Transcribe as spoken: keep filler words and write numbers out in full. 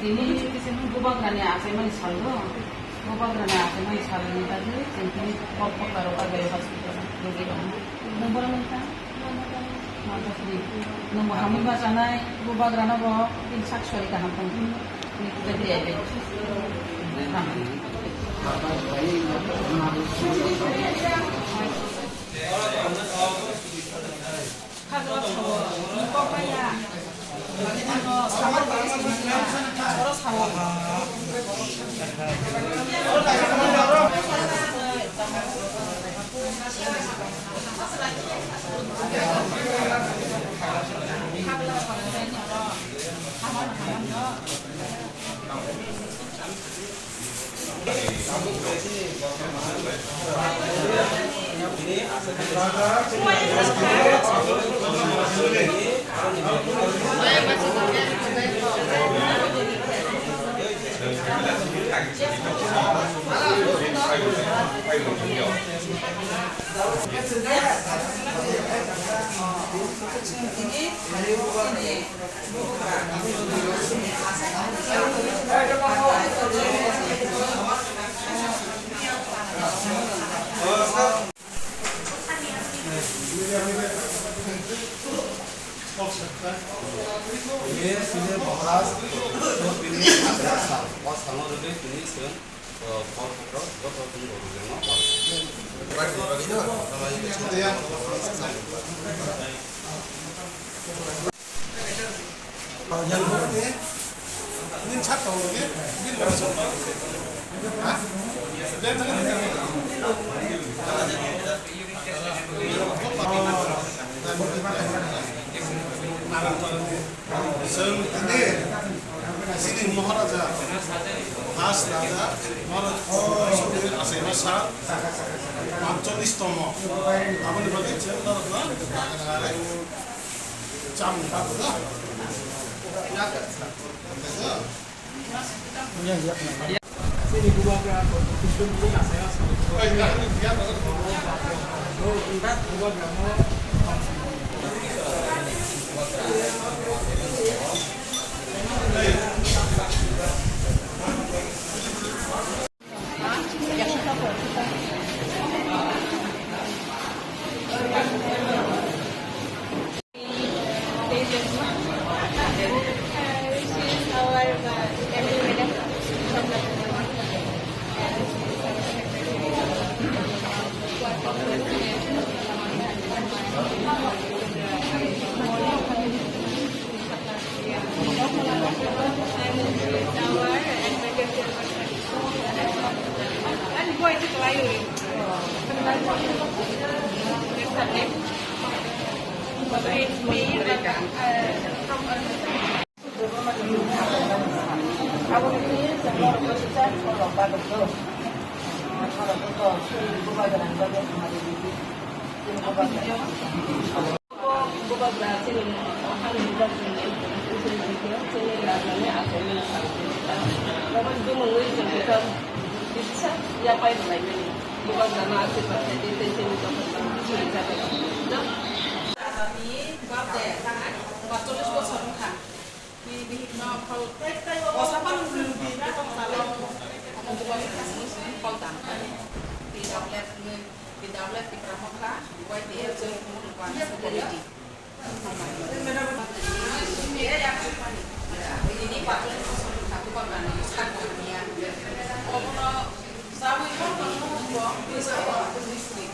Tini bubagrani achaimani salno, bubagrani achaimani salni bagwi chwng tini kok kokarok Agari hospital rwgwi tongo. Nwng bono nukha? Nwng bo hamwi bachanai, bubagrano bo bini sak sori kaham tongthung. Nini khe tei aibe. Ini sini bahas, ini ada sal, pas sama dulu ini sen, eh, kau kau kau kau kau kau kau. Chwng tini chini Maharaja Mas Raja Maharaja achaima sal pancholish tomo. Aboni bagwi chwng norokno chamung bagwi da. Chini bubagra Kishore Bey achaima sal. Bubagra no. Bubagra chini hani bubagrani chini rajani achaimani sal. Obo bumungwi chwng kisa yapai rwlaimani. Bubagrano asirwad khaidi tei chini joto chwng chini jagao. Ni birthday thangnai ba chollish bosor wngkha. Ni bihikno phal kosa phal wngwi tong salo. Omo bubagra chini phal dan kha. Ni doublet wngwi. Bidawle Tipra Motha, Y T F Joy Kumar Mukherjee Committee. Nini patron kosong kha, bubagrani sak kha niya. Obono sawi hor kono bo, bisa bo, bisa.